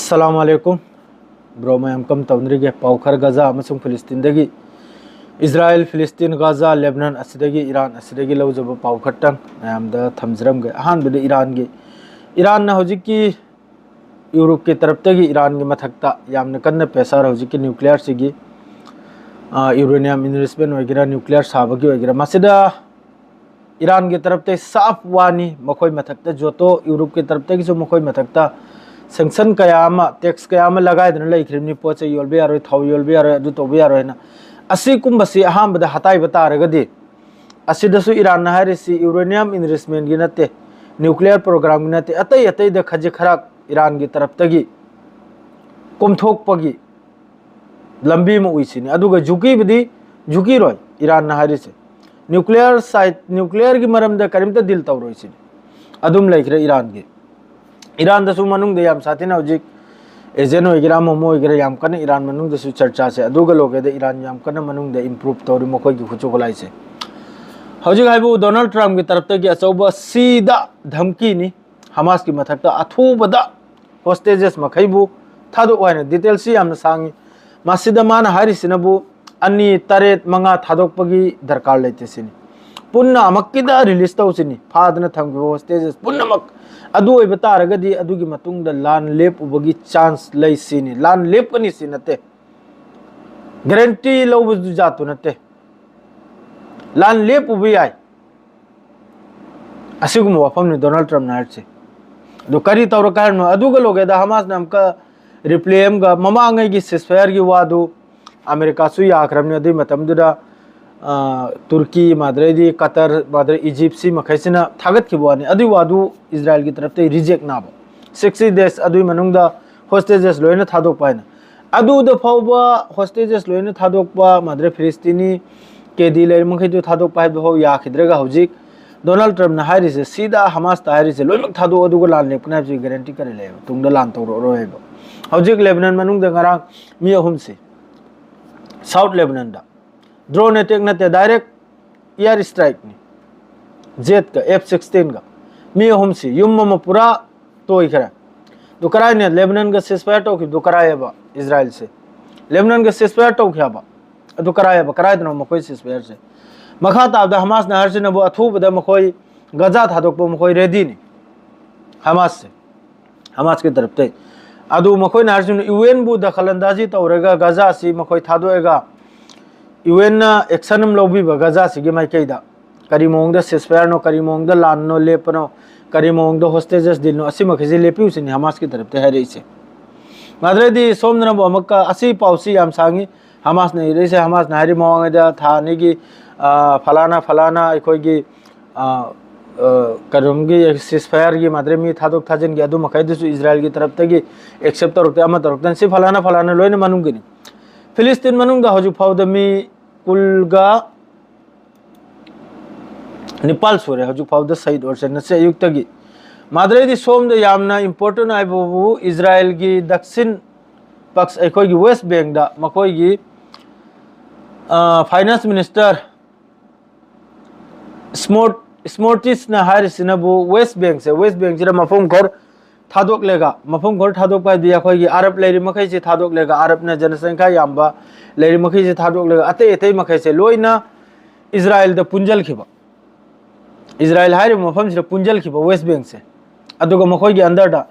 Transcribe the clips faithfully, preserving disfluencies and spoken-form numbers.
ꯑꯁꯂꯥꯃꯨ ꯑꯂꯥꯏꯀꯨꯝ꯫ Bro ꯃꯌꯥꯝ ꯀꯝ ꯇꯧꯅꯔꯤꯒꯦ? ꯄꯥꯎ ꯈꯔ ꯒꯖꯥ ꯑꯃꯁꯨꯡ ꯐꯤꯂꯤꯁꯇꯤꯟꯗꯒꯤ, ꯏꯖꯔꯥꯏꯜ, ꯐꯤꯂꯤꯁꯇꯤꯟ, ꯒꯖꯥ, ꯂꯦꯕꯅꯟ, ꯑꯁꯤꯗꯒꯤ ꯏꯔꯥꯟ, ꯑꯁꯤꯗꯒꯤ ꯂꯧꯖꯕ ꯄꯥꯎ ꯈꯔꯇꯪ ꯃꯌꯥꯝꯗ ꯊꯝꯖꯔꯝꯒꯦ꯫ ꯑꯍꯥꯟꯕꯗ ꯏꯔꯥꯟꯒꯤ, ꯏꯔꯥꯟꯅ ꯍꯧꯖꯤꯛꯀꯤ ꯌꯨꯔꯣꯞꯀꯤ ꯇꯔꯞꯇꯒꯤ ꯏꯔꯥꯟꯒꯤ ꯃꯊꯛꯇ ꯌꯥꯝꯅ ꯀꯟꯅ ꯄ꯭ꯔꯦꯁꯔ ꯍꯧꯖꯤꯛꯀꯤ ꯅ꯭ꯌꯨꯀ꯭ꯂꯤꯌꯔꯁꯤꯒꯤ, ꯌꯨꯔꯦꯅꯤꯌꯝ ꯏꯟꯔꯤꯆꯃꯦꯟ ꯑꯣꯏꯒꯦꯔꯥ, ꯅ꯭ꯌꯨꯀ꯭ꯂꯤꯌꯔ ꯁꯥꯕꯒꯤ ꯑꯣꯏꯒꯦꯔꯥ, ꯃꯁꯤꯗ ꯏꯔꯥꯟꯒꯤ ꯇꯔꯞꯇꯒꯤ ꯁꯥꯐ ꯋꯥꯅꯤ꯫ ꯃꯈꯣꯏ ꯃꯊꯛꯇ ꯖꯣꯇꯣ, ꯌꯨꯔꯣꯞꯀꯤ ꯇꯔꯞꯇꯒꯤꯁꯨ ꯃꯈꯣꯏ ꯃꯊꯛꯇ ꯁꯦꯡꯁꯟ ꯀꯌꯥ ꯑꯃ, ꯇꯦꯛꯁ ꯀꯌꯥ ꯑꯃ ꯂꯒꯥꯏꯗꯨꯅ ꯂꯩꯈ꯭ꯔꯤꯕꯅꯤ꯫ ꯄꯣꯠ ꯆꯩ ꯌꯣꯟꯕ ꯌꯥꯔꯣꯏ, ꯊꯥꯎ ꯌꯣꯟꯕ ꯌꯥꯔꯣꯏ, ꯑꯗꯨ ꯇꯧꯕ ꯌꯥꯔꯣꯏ ꯍꯥꯏꯅ꯫ ꯑꯁꯤꯒꯨꯝꯕꯁꯤ ꯑꯍꯥꯟꯕꯗ ꯍꯥꯏꯕ ꯇꯥꯔꯒꯗꯤ, ꯑꯁꯤꯗꯁꯨ ꯏꯔꯥꯟꯅ ꯍꯥꯏꯔꯤꯁꯤ ꯌꯨꯔꯦꯅꯤꯌꯝ ꯏꯟꯔꯤꯆꯃꯦꯟꯒꯤ ꯅꯠꯇꯦ, ꯅ꯭ꯌꯨꯀ꯭ꯂꯤꯌꯔ ꯄ꯭ꯔꯣꯒ꯭ꯔꯥꯝꯒꯤ ꯅꯠꯇꯦ, ꯑꯇꯩ ꯑꯇꯩꯗ ꯈꯖꯤꯛ ꯈꯔ ꯏꯔꯥꯟꯒꯤ ꯇꯔꯞꯇꯒꯤ ꯀꯣꯝꯊꯣꯛꯄꯒꯤ ꯂꯝꯕꯤ ꯑꯃ ꯎꯏꯁꯤꯅꯤ꯫ ꯑꯗꯨꯒ ꯖꯨꯀꯤꯕꯨꯗꯤ ꯖꯨꯀꯤꯔꯣꯏ ꯏꯔꯥꯟꯅ ꯍꯥꯏꯔꯤꯁꯦ꯫ ꯅ꯭ꯌꯨꯀ꯭ꯂꯤꯌꯔ ꯁꯥꯏꯠ, ꯅ꯭ꯌꯨꯀ꯭ꯂꯤꯌꯔꯒꯤ ꯃꯔꯝꯗ ꯀꯔꯤꯝꯇ ꯗꯤꯜ ꯇꯧꯔꯣꯏꯁꯤꯅꯤ꯫ ꯑꯗꯨꯝ ꯂꯩꯈ꯭ꯔꯦ ꯏꯔꯥꯟꯒꯤ꯫ ꯏꯔꯥꯟꯗꯁꯨ ꯃꯅꯨꯡꯗ ꯌꯥꯝ ꯁꯥꯊꯤꯅ ꯍꯧꯖꯤꯛ ꯑꯦꯖꯦꯟ ꯑꯣꯏꯒꯦꯔꯥ, ꯑꯃ ꯑꯃ ꯑꯣꯏꯒꯦꯔꯥ, ꯌꯥꯝ ꯀꯟꯅ ꯏꯔꯥꯟ ꯃꯅꯨꯡꯗꯁꯨ ꯆꯔꯆꯥꯁꯦ꯫ ꯑꯗꯨꯒ ꯂꯣꯏꯒꯦꯗ ꯏꯔꯥꯟ ꯌꯥꯝ ꯀꯟꯅ ꯃꯅꯨꯡꯗ ꯏꯝꯄ꯭ꯔꯨꯞ ꯇꯧꯔꯤ ꯃꯈꯣꯏꯒꯤ ꯈꯨꯠꯁꯨ ꯈꯨꯠꯂꯥꯏꯁꯦ꯫ ꯍꯧꯖꯤꯛ ꯍꯥꯏꯕꯨ ꯗꯣꯅꯥꯜꯗ ꯇ꯭ꯔꯝꯞꯀꯤ ꯇꯔꯞꯇꯒꯤ ꯑꯆꯧꯕ ꯁꯤꯗ ꯙꯝꯀꯤꯅꯤ꯫ ꯍꯃꯥꯁꯀꯤ ꯃꯊꯛꯇ ꯑꯊꯨꯕꯗ ꯍꯣꯁꯇꯦꯖꯦꯁ ꯃꯈꯩꯕꯨ ꯊꯥꯗꯣꯛꯑꯣ ꯍꯥꯏꯅ꯫ ꯗꯤꯇꯦꯜꯁꯤ ꯌꯥꯝꯅ ꯁꯥꯡꯉꯤ꯫ ꯃꯁꯤꯗ ꯃꯥꯅ ꯍꯥꯏꯔꯤꯁꯤꯅꯕꯨ ꯑꯅꯤ, ꯇꯔꯦꯠ, ꯃꯉꯥ ꯊꯥꯗꯣꯛꯄꯒꯤ ꯗꯔꯀꯥꯔ ꯂꯩꯇꯦ ꯁꯤꯅꯤ꯫ ꯄꯨꯟꯅ ꯑꯃꯛꯀꯤꯗ ꯔꯤꯂꯤꯁ ꯇꯧꯁꯤꯅꯤ, ꯐꯥꯗꯅ ꯊꯝꯈꯤꯕ ꯍꯣꯁꯇꯦꯖꯦꯁ ꯄꯨꯝꯅꯃꯛ꯫ ꯑꯗꯨ ꯑꯣꯏꯕ ꯇꯥꯔꯒꯗꯤ ꯑꯗꯨꯒꯤ ꯃꯇꯨꯡꯗ ꯂꯥꯟ ꯂꯦꯞꯄꯨꯕꯒꯤ ꯆꯥꯟꯁ ꯂꯩ ꯁꯤꯅꯤ꯫ ꯂꯥꯟ ꯂꯦꯞꯀꯅꯤ ꯁꯤ ꯅꯠꯇꯦ, ꯒꯔꯦꯟꯇꯤ ꯂꯧꯕꯁꯨ ꯖꯥꯠꯇꯨ ꯅꯠꯇꯦ꯫ ꯂꯥꯟ ꯂꯦꯞꯄꯨꯕ ꯌꯥꯏ꯫ ꯑꯁꯤꯒꯨꯝꯕ ꯋꯥꯐꯝꯅꯤ ꯗꯣꯅꯥꯜꯗ ꯇ꯭ꯔꯝꯞꯅ ꯍꯥꯏꯔꯤꯁꯦ꯫ ꯑꯗꯨ ꯀꯔꯤ ꯇꯧꯔꯛꯀꯦ ꯍꯥꯏꯔꯤꯅꯣ? ꯑꯗꯨꯒ ꯂꯣꯏꯒꯦꯗ ꯍꯃꯥꯁꯅ ꯑꯃꯨꯛꯀ ꯔꯤꯄ꯭ꯂꯦ ꯑꯃꯒ, ꯃꯃꯥꯡꯉꯩꯒꯤ ꯁꯤꯁꯐꯥꯌꯔꯒꯤ ꯋꯥꯗꯨ ꯑꯃꯦꯔꯤꯀꯥꯁꯨ ꯌꯥꯈ꯭ꯔꯕꯅꯤ꯫ ꯑꯗꯨꯒꯤ ꯃꯇꯝꯗꯨꯗ, ꯑ, ꯇꯨꯔꯀꯤ, ꯃꯥꯗ꯭ꯔꯩꯗꯤ ꯀꯇꯔ, ꯃꯥꯗ꯭ꯔꯩ ꯏꯖꯤꯞ, ꯁꯤ ꯃꯈꯩꯁꯤꯅ ꯊꯥꯒꯠꯈꯤꯕ ꯋꯥꯅꯤ꯫ ꯑꯗꯨꯒꯤ ꯋꯥꯗꯨ ꯏꯖꯔꯥꯏꯜꯒꯤ ꯇꯔꯞꯇꯒꯤ ꯔꯤꯖꯦꯛ ꯅꯥꯕ꯫ ꯁꯤꯛꯁꯇꯤ ꯗꯦꯖ ꯑꯗꯨꯒꯤ ꯃꯅꯨꯡꯗ ꯍꯣꯁꯇꯦꯖꯦꯁ ꯂꯣꯏꯅ ꯊꯥꯗꯣꯛꯄ ꯍꯥꯏꯅ꯫ ꯑꯗꯨꯗ ꯐꯥꯎꯕ ꯍꯣꯁꯇꯦꯖꯦꯁ ꯂꯣꯏꯅ ꯊꯥꯗꯣꯛꯄ, ꯃꯥꯗ꯭ꯔꯩ ꯐꯤꯂꯤꯁꯇꯤꯅꯤ ꯀꯦꯗꯤ ꯂꯩꯔꯤ ꯃꯈꯩꯗꯨ ꯊꯥꯗꯣꯛꯄ ꯍꯥꯏꯕ ꯐꯥꯎ ꯌꯥꯈꯤꯗ꯭ꯔꯒ ꯍꯧꯖꯤꯛ ꯗꯣꯅꯥꯜꯗ ꯇ꯭ꯔꯝꯞꯅ ꯍꯥꯏꯔꯤꯁꯦ, ꯁꯤꯗ ꯍꯃꯥꯁꯇ ꯍꯥꯏꯔꯤꯁꯦ, ꯂꯣꯏꯅꯃꯛ ꯊꯥꯗꯣꯛꯑꯣ ꯑꯗꯨꯒ ꯂꯥꯟ ꯂꯦꯞꯀꯅꯤ ꯍꯥꯏꯕꯁꯤ ꯒꯦꯔꯦꯟꯇꯤ ꯀꯔꯤ ꯂꯩꯌꯦꯕ? ꯇꯨꯡꯗ ꯂꯥꯟ ꯇꯧꯔꯛꯑꯔꯣꯏ ꯍꯥꯏꯕ꯫ ꯍꯧꯖꯤꯛ ꯂꯦꯕꯅꯟ ꯃꯅꯨꯡꯗ ꯉꯔꯥꯡ ꯃꯤ ꯑꯍꯨꯝꯁꯤ ꯁꯥꯎꯠ ꯂꯦꯕꯅꯟꯗ ꯗ꯭ꯔꯣꯟ ꯑꯦꯇꯦꯛ ꯅꯠꯇꯦ, ꯗꯥꯏꯔꯦꯛ ꯏꯌꯥꯔ ꯏꯁꯇ꯭ꯔꯥꯏꯛꯅꯤ, ꯖꯦꯠꯀ ꯑꯦꯐ ꯁꯤꯛꯁꯇꯤꯟꯒ꯫ ꯃꯤ ꯑꯍꯨꯝꯁꯤ ꯌꯨꯝ ꯑꯃ ꯄꯨꯔꯥ ꯇꯣꯏꯈ꯭ꯔꯦ꯫ ꯑꯗꯨ ꯀꯔꯥꯏꯅ ꯂꯦꯕꯅꯟꯒ ceasefire ꯇꯧꯈꯤꯕꯗꯨ ꯀꯔꯥꯏꯑꯕ? ꯏꯁꯔꯥꯏꯜꯁꯦ ꯂꯦꯕꯅꯟꯒ ceasefire ꯇꯧꯈꯤ ꯍꯥꯏꯕ꯫ ꯑꯗꯨ ꯀꯔꯥꯏꯑꯕ? ꯀꯔꯥꯏꯗꯅꯣ ꯃꯈꯣꯏ ceasefireꯁꯦ? ꯃꯈꯥ ꯇꯥꯕꯗ ꯍꯃꯥꯁꯅ ꯍꯥꯏꯔꯤꯁꯤꯅꯕꯨ ꯑꯊꯨꯕꯗ ꯃꯈꯣꯏ ꯒꯖꯥ ꯊꯥꯗꯣꯛꯄ ꯃꯈꯣꯏ readyꯅꯤ, ꯍꯃꯥꯁꯁꯦ, ꯍꯃꯥꯁꯀꯤ ꯇꯔꯞꯇꯩ꯫ ꯑꯗꯨ ꯃꯈꯣꯏꯅ ꯍꯥꯏꯔꯤꯁꯤꯅ UNꯕꯨ ꯗꯈꯜ ꯑꯟꯗꯥꯖꯤ ꯇꯧꯔꯒ ꯒꯖꯥꯁꯤ ꯃꯈꯣꯏ ꯊꯥꯗꯣꯛꯑꯒ UNꯅ action ꯑꯃ ꯂꯧꯕꯤꯕ ꯒꯖꯥꯁꯤꯒꯤ ꯃꯥꯏꯀꯩꯗ꯫ ꯀꯔꯤ ꯃꯑꯣꯡꯗ ceasefireꯅꯣ, ꯀꯔꯤ ꯃꯑꯣꯡꯗ ꯂꯥꯟꯅꯣ ꯂꯦꯞꯄꯅꯣ, ꯀꯔꯤ ꯃꯑꯣꯡꯗ hostages dealꯅꯣ, ꯑꯁꯤꯃꯈꯩꯁꯤ ꯂꯦꯞꯄꯤꯌꯨ ꯁꯤꯅꯤ ꯍꯃꯥꯁꯀꯤ ꯇꯔꯞꯇ ꯍꯥꯏꯔꯛꯏꯁꯦ꯫ ꯃꯥꯗ꯭ꯔꯦꯗꯤ ꯁꯣꯝꯗꯅꯕꯨ ꯑꯃꯨꯛꯀ ꯑꯁꯤ ꯄꯥꯎꯁꯤ ꯌꯥꯝ ꯁꯥꯡꯉꯤ꯫ ꯍꯃꯥꯁꯅ ꯏꯔꯛꯏꯁꯦ, ꯍꯃꯥꯁꯅ ꯍꯥꯏꯔꯤ ꯃꯃꯥꯡꯉꯩꯗ ꯊꯥ ꯑꯅꯤꯒꯤ, ꯑ, ꯐꯂꯥꯅ ꯐꯂꯥꯅ ꯑꯩꯈꯣꯏꯒꯤ, ꯑ, ꯑ, ꯀꯩꯅꯣꯝꯒꯤ ceasefireꯒꯤ ꯃꯥꯗ꯭ꯔꯦ ꯃꯤ ꯊꯥꯗꯣꯛ ꯊꯥꯖꯤꯟꯒꯤ ꯑꯗꯨ ꯃꯈꯩꯗꯨꯁꯨ ꯏꯁꯔꯥꯏꯜꯒꯤ ꯇꯔꯞꯇꯒꯤ accept ꯇꯧꯔꯛꯇꯦ, ꯑꯃ ꯇꯧꯔꯛꯇꯦ, ꯁꯤ ꯐꯂꯥꯅ ꯐꯂꯥꯅ ꯂꯣꯏꯅ ꯃꯅꯨꯡꯒꯤꯅꯤ꯫ ꯐꯤꯂꯤꯁꯇꯤꯟ ꯃꯅꯨꯡꯗ ꯍꯧꯖꯤꯛ ꯐꯥꯎꯗ ꯃꯤ ꯀꯨꯜꯒ ꯅꯤꯄꯥꯜ ꯁꯨꯔꯦ ꯍꯧꯖꯤꯛ ꯐꯥꯎꯗ ꯁꯍꯤꯗ ꯑꯣꯏꯔꯁꯦ ꯉꯁꯤ ꯑꯌꯨꯛꯇꯒꯤ꯫ ꯃꯥꯗ꯭ꯔꯦꯗꯤ ꯁꯣꯝꯗ ꯌꯥꯝꯅ important ꯍꯥꯏꯕꯕꯨ ꯏꯁꯔꯥꯏꯜꯒꯤ ꯗꯛꯁꯤꯟ ꯄꯛꯁ ꯑꯩꯈꯣꯏꯒꯤ West Bankꯗ ꯃꯈꯣꯏꯒꯤ, ꯑ, finance minister Smort-, Smotrichꯅ ꯍꯥꯏꯔꯤꯁꯤꯅꯕꯨ West Bankꯁꯦ, West Bankꯁꯤꯗ ꯃꯐꯝ ꯈꯔ ꯊꯥꯗꯣꯛꯂꯦꯒ, ꯃꯐꯝ ꯈꯔ ꯊꯥꯗꯣꯛꯄ ꯍꯥꯏꯗꯤ ꯑꯩꯈꯣꯏꯒꯤ ꯑꯔꯕ ꯂꯩꯔꯤ ꯃꯈꯩꯁꯤ ꯊꯥꯗꯣꯛꯂꯦꯒ, ꯑꯔꯕꯅ ꯖꯅꯁꯪꯈ꯭ꯌꯥ ꯌꯥꯝꯕ ꯂꯩꯔꯤ ꯃꯈꯩꯁꯤ ꯊꯥꯗꯣꯛꯂꯦꯒ, ꯑꯇꯩ ꯑꯇꯩ ꯃꯈꯩꯁꯦ ꯂꯣꯏꯅ ꯏꯁꯔꯥꯏꯜꯗ ꯄꯨꯟꯖꯜꯈꯤꯕ꯫ ꯏꯁꯔꯥꯏꯜ ꯍꯥꯏꯔꯤꯕ ꯃꯐꯝꯁꯤꯗ ꯄꯨꯟꯖꯜꯈꯤꯕ West Bankꯁꯦ꯫ ꯑꯗꯨꯒ ꯃꯈꯣꯏꯒꯤ underꯗ,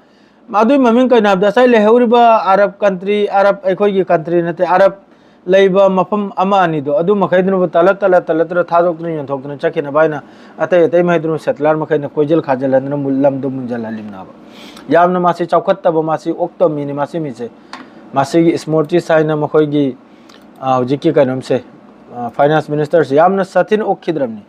ꯑꯗꯨꯒꯤ ꯃꯃꯤꯡ ꯀꯩꯅꯣ ꯍꯥꯏꯕꯗ ꯉꯁꯥꯏ ꯂꯩꯍꯧꯔꯤꯕ ꯑꯔꯕ country, ꯑꯔꯕ ꯑꯩꯈꯣꯏꯒꯤ country ꯅꯠꯇꯦ, ꯑꯔꯕ ꯂꯩꯕ ꯃꯐꯝ ꯑꯃ ꯑꯅꯤꯗꯣ ꯑꯗꯨ ꯃꯈꯩꯗꯨꯅꯕꯨ ꯇꯂꯠ ꯇꯂꯠ ꯇꯂꯠ ꯇꯂꯠ ꯊꯥꯗꯣꯛꯇꯨꯅ ꯌꯣꯟꯊꯣꯛꯇꯨꯅ ꯆꯠꯈꯤꯅꯕ ꯍꯥꯏꯅ ꯑꯇꯩ ꯑꯇꯩ ꯃꯈꯩꯗꯨꯅ settler ꯃꯈꯩꯅ ꯀꯣꯏꯖꯤꯜ ꯈꯥꯖꯤꯜꯍꯟꯗꯨꯅ ꯃꯨ-, ꯂꯝꯗꯣ ꯃꯨꯟꯖꯜꯍꯜꯂꯤꯕꯅꯦꯕ꯫ ꯌꯥꯝꯅ ꯃꯥꯁꯤ ꯆꯥꯎꯈꯠꯇꯕ, ꯃꯥꯁꯤ ꯑꯣꯛꯇꯕ ꯃꯤꯅꯤ, ꯃꯥꯁꯤ ꯃꯤꯁꯦ꯫ ꯃꯥꯁꯤꯒꯤ Smotrich ꯍꯥꯏꯅ ꯃꯈꯣꯏꯒꯤ, ꯑ, ꯍꯧꯖꯤꯛꯀꯤ ꯀꯩꯅꯣꯝꯁꯦ, ꯑ, finance ministerꯁꯦ ꯌꯥꯝꯅ ꯁꯥꯊꯤꯅ ꯑꯣꯛꯈꯤꯗ꯭ꯔꯕꯅꯤ꯫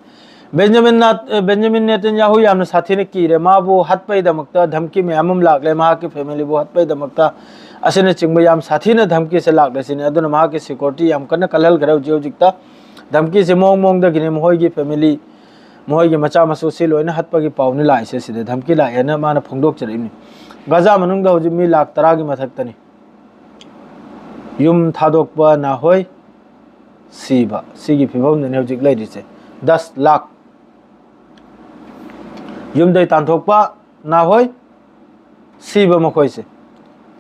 ꯕꯦꯟꯖꯥꯃꯤꯟ ꯅꯥꯠ-, ꯑ, ꯕꯦꯟꯖꯥꯃꯤꯟ ꯅꯦꯇꯟꯌꯥꯍꯨ ꯌꯥꯝꯅ ꯁꯥꯊꯤꯅ ꯀꯤꯔꯦ꯫ ꯃꯥꯕꯨ ꯍꯥꯠꯄꯩꯗꯃꯛꯇ ꯙꯝꯀꯤ ꯃꯌꯥꯝ ꯑꯃ ꯂꯥꯛꯂꯦ꯫ ꯃꯍꯥꯛꯀꯤ familyꯕꯨ ꯍꯥꯠꯄꯩꯗꯃꯛꯇ ꯑꯁꯤꯅꯆꯤꯡꯕ ꯌꯥꯝ ꯁꯥꯊꯤꯅ ꯙꯝꯀꯤꯁꯦ ꯂꯥꯛꯂꯦ ꯁꯤꯅꯤ꯫ ꯑꯗꯨꯅ ꯃꯍꯥꯛꯀꯤ security ꯌꯥꯝ ꯀꯟꯅ ꯀꯜꯍꯟꯈ꯭ꯔꯦ ꯍꯧꯖꯤꯛ ꯍꯧꯖꯤꯛꯇ꯫ ꯙꯝꯀꯤꯁꯦ ꯃꯑꯣꯡ ꯃꯑꯣꯡꯗꯒꯤꯅꯤ꯫ ꯃꯈꯣꯏꯒꯤ family, ꯃꯈꯣꯏꯒꯤ ꯃꯆꯥ ꯃꯁꯨꯁꯤ ꯂꯣꯏꯅ ꯍꯥꯠꯄꯒꯤ ꯄꯥꯎꯅꯤ ꯂꯥꯛꯏꯁꯦ꯫ ꯁꯤꯗ ꯙꯝꯀꯤ ꯂꯥꯛꯑꯦꯅ ꯃꯥꯅ ꯐꯣꯡꯗꯣꯛꯆꯔꯛꯏꯕꯅꯤ꯫ ꯒꯖꯥ ꯃꯅꯨꯡꯗ ꯍꯧꯖꯤꯛ ꯃꯤ ꯂꯥꯈ ꯇꯔꯥꯒꯤ ꯃꯊꯛꯇꯅꯤ꯫ ꯌꯨꯝ ꯊꯥꯗꯣꯛꯄ ꯅꯥꯍꯣꯏ ꯁꯤꯕ, ꯁꯤꯒꯤ ꯐꯤꯕꯝꯗꯅꯤ ꯍꯧꯖꯤꯛ ꯂꯩꯔꯤꯁꯦ꯫ ꯗꯁ ꯂꯥꯈ꯫ ꯌꯨꯝꯗꯩ ꯇꯥꯟꯊꯣꯛꯄ ꯅꯥꯍꯣꯏ ꯁꯤꯕ ꯃꯈꯣꯏꯁꯦ꯫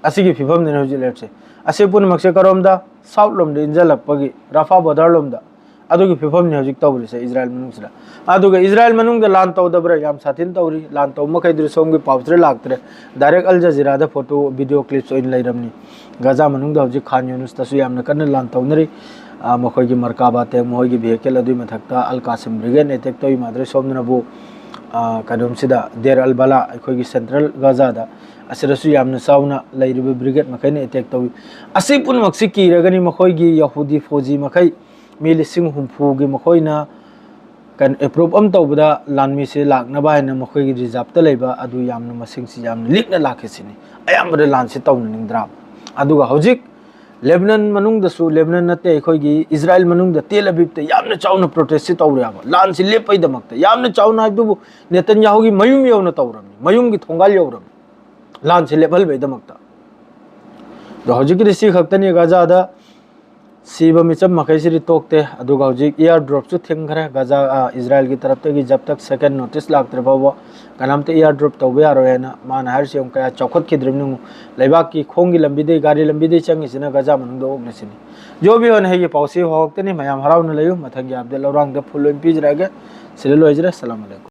ꯑꯁꯤꯒꯤ ꯐꯤꯕꯝꯗꯅꯤ ꯍꯧꯖꯤꯛ ꯂꯩꯔꯤꯁꯦ꯫ ꯑꯁꯤ ꯄꯨꯝꯅꯃꯛꯁꯦ ꯀꯔꯣꯝꯗ? ꯁꯥꯎꯠ ꯂꯣꯝꯗ ꯏꯟꯖꯜꯂꯛꯄꯒꯤ, ꯔꯥꯐꯥ ꯕꯣꯔꯗꯔ ꯂꯣꯝꯗ꯫ ꯑꯗꯨꯒꯤ ꯐꯤꯕꯝꯅꯤ ꯍꯧꯖꯤꯛ ꯇꯧꯔꯤꯁꯦ ꯏꯖꯔꯥꯌꯦꯜ ꯃꯅꯨꯡꯁꯤꯗ꯫ ꯑꯗꯨꯒ ꯏꯖꯔꯥꯌꯦꯜ ꯃꯅꯨꯡꯗ ꯂꯥꯟ ꯇꯧꯗꯕ꯭ꯔꯥ? ꯌꯥꯝ ꯁꯥꯊꯤꯅ ꯇꯧꯔꯤ꯫ ꯂꯥꯟ ꯇꯧꯕ ꯃꯈꯩꯗꯨꯗꯤ ꯁꯣꯝꯒꯤ ꯄꯥꯎꯁꯤꯗ ꯂꯥꯛꯇ꯭ꯔꯦ꯫ ꯗꯥꯏꯔꯦꯛ ꯑꯜ ꯖꯖꯤꯔꯥꯗ ꯐꯣꯇꯣ, ꯚꯤꯗꯤꯑꯣ ꯀ꯭ꯂꯤꯞꯁ ꯑꯣꯏꯅ ꯂꯩꯔꯝꯅꯤ꯫ ꯒꯖꯥ ꯃꯅꯨꯡꯗ ꯍꯧꯖꯤꯛ ꯈꯥꯟ ꯌꯨꯅꯤꯁꯇꯁꯨ ꯌꯥꯝꯅ ꯀꯟꯅ ꯂꯥꯟ ꯇꯧꯅꯔꯤ꯫ ꯑ, ꯃꯈꯣꯏꯒꯤ ꯃꯔꯀꯥꯕꯥ ꯇꯦꯡ, ꯃꯈꯣꯏꯒꯤ ꯚꯤꯍꯤꯀꯜ, ꯑꯗꯨꯒꯤ ꯃꯊꯛꯇ ꯑꯜ ꯀꯥꯁꯤꯝ ꯕ꯭ꯔꯤꯒꯦꯗ ꯑꯦꯇꯦꯛ ꯇꯧꯏ꯫ ꯃꯥꯗ꯭ꯔꯦ ꯁꯣꯝꯗꯅꯕꯨ, ꯑ, ꯀꯩꯅꯣꯝꯁꯤꯗ, ꯗꯦꯔ ꯑꯜ ꯕꯂꯥ, ꯑꯩꯈꯣꯏꯒꯤ ꯁꯦꯟꯇ꯭ꯔꯦꯜ ꯒꯖꯥꯗ, ꯑꯁꯤꯗꯁꯨ ꯌꯥꯝꯅ ꯆꯥꯎꯅ ꯂꯩꯔꯤꯕ ꯕ꯭ꯔꯤꯒꯦꯗ ꯃꯈꯩꯅ ꯑꯦꯇꯦꯛ ꯇꯧꯏ꯫ ꯑꯁꯤ ꯄꯨꯝꯅꯃꯛꯁꯤ ꯀꯤꯔꯒꯅꯤ ꯃꯈꯣꯏꯒꯤ ꯌꯍꯨꯗꯤ ꯐꯧꯖꯤ ꯃꯈꯩ, ꯃꯤ ꯂꯤꯁꯤꯡ ꯍꯨꯝꯐꯨꯒꯤ ꯃꯈꯣꯏꯅ ꯀꯩꯅꯣ, ꯑꯦꯄ꯭ꯔꯨꯞ ꯑꯃ ꯇꯧꯕꯗ ꯂꯥꯟꯃꯤꯁꯦ ꯂꯥꯛꯅꯕ ꯍꯥꯏꯅ ꯃꯈꯣꯏꯒꯤ ꯔꯤꯖꯥꯕꯇ ꯂꯩꯕ ꯑꯗꯨ ꯌꯥꯝꯅ ꯃꯁꯤꯡꯁꯤ ꯌꯥꯝꯅ ꯂꯤꯛꯅ ꯂꯥꯛꯈꯤꯁꯤꯅꯤ꯫ ꯑꯌꯥꯝꯕꯗ ꯂꯥꯟꯁꯤ ꯇꯧꯅꯅꯤꯡꯗ꯭ꯔꯕ꯫ ꯑꯗꯨꯒ ꯍꯧꯖꯤꯛ ꯂꯦꯕꯅꯟ ꯃꯅꯨꯡꯗꯁꯨ, ꯂꯦꯕꯅꯟ ꯅꯠꯇꯦ, ꯑꯩꯈꯣꯏꯒꯤ ꯏꯖꯔꯥꯌꯦꯜ ꯃꯅꯨꯡꯗ ꯇꯦꯜ ꯑꯕꯤꯕꯇ ꯌꯥꯝꯅ ꯆꯥꯎꯅ ꯄ꯭ꯔꯣꯇꯦꯁꯁꯤ ꯇꯧꯔꯦꯕ꯫ ꯂꯥꯟꯁꯤ ꯂꯦꯞꯄꯩꯗꯃꯛꯇ ꯌꯥꯝꯅ ꯆꯥꯎꯅ ꯍꯥꯏꯕꯗꯨꯕꯨ ꯅꯦꯇꯟꯌꯥꯍꯨꯒꯤ ꯃꯌꯨꯝ ꯌꯧꯅ ꯇꯧꯔꯕꯅꯤ, ꯃꯌꯨꯝꯒꯤ ꯊꯣꯡꯒꯥꯜ ꯌꯧꯔꯕꯅꯤ꯫ ꯂꯥꯟꯁꯤ ꯂꯦꯞꯍꯟꯕꯩꯗꯃꯛꯇ꯫ ꯑꯗꯣ ꯍꯧꯖꯤꯛꯀꯤꯗꯤ ꯁꯤ ꯈꯛꯇꯅꯤ ꯒꯖꯥꯗ ꯁꯤꯕ ꯃꯤꯆꯝ ꯃꯈꯩꯁꯤꯗꯤ ꯇꯣꯛꯇꯦ꯫ ꯑꯗꯨꯒ ꯍꯧꯖꯤꯛ ꯏꯌꯥꯔ ꯗ꯭ꯔꯣꯞꯁꯨ ꯊꯤꯡꯈ꯭ꯔꯦ꯫ ꯒꯖꯥ, ꯑ, ꯏꯖꯔꯥꯌꯦꯜꯒꯤ ꯇꯔꯞꯇꯒꯤ ꯖꯕ ꯇꯛ ꯁꯦꯀꯦꯟ ꯅꯣꯇꯤꯁ ꯂꯥꯛꯇ꯭ꯔꯤ ꯐꯥꯎꯕ ꯀꯅꯥꯝꯇ ꯏꯌꯥꯔ ꯗ꯭ꯔꯣꯞ ꯇꯧꯕ ꯌꯥꯔꯣꯏ ꯍꯥꯏꯅ ꯃꯥꯅ ꯍꯥꯏꯔꯤꯁꯤ ꯌꯦꯡꯉꯨ, ꯀꯌꯥ ꯆꯥꯎꯈꯠꯈꯤꯗ꯭ꯔꯤꯕꯅꯤ ꯌꯦꯡꯉꯨ꯫ ꯂꯩꯕꯥꯛꯀꯤ ꯈꯣꯡꯒꯤ ꯂꯝꯕꯤꯗꯩ, ꯒꯥꯔꯤ ꯂꯝꯕꯤꯗꯩ ꯆꯪꯉꯤꯁꯤꯅ ꯒꯖꯥ ꯃꯅꯨꯡꯗ ꯑꯣꯛꯂꯤꯁꯤꯅꯤ꯫ ꯖꯣꯕꯤ ꯍꯣꯏꯅ ꯍꯩꯒꯤ ꯄꯥꯎꯁꯤ ꯍꯧꯔꯛꯇꯅꯤ꯫ ꯃꯌꯥꯝ ꯍꯔꯥꯎꯅ ꯂꯩꯌꯨ꯫ ꯃꯊꯪꯒꯤ ꯑꯞꯗꯦꯠ ꯂꯧꯔꯥꯡꯗ ꯐꯨꯜ ꯑꯣꯏꯅ ꯄꯤꯖꯔꯛꯑꯒꯦ꯫ ꯁꯤꯗ ꯂꯣꯏꯖꯔꯦ꯫ ꯁꯂꯥꯝ ꯑꯂꯩꯀꯨꯝ꯫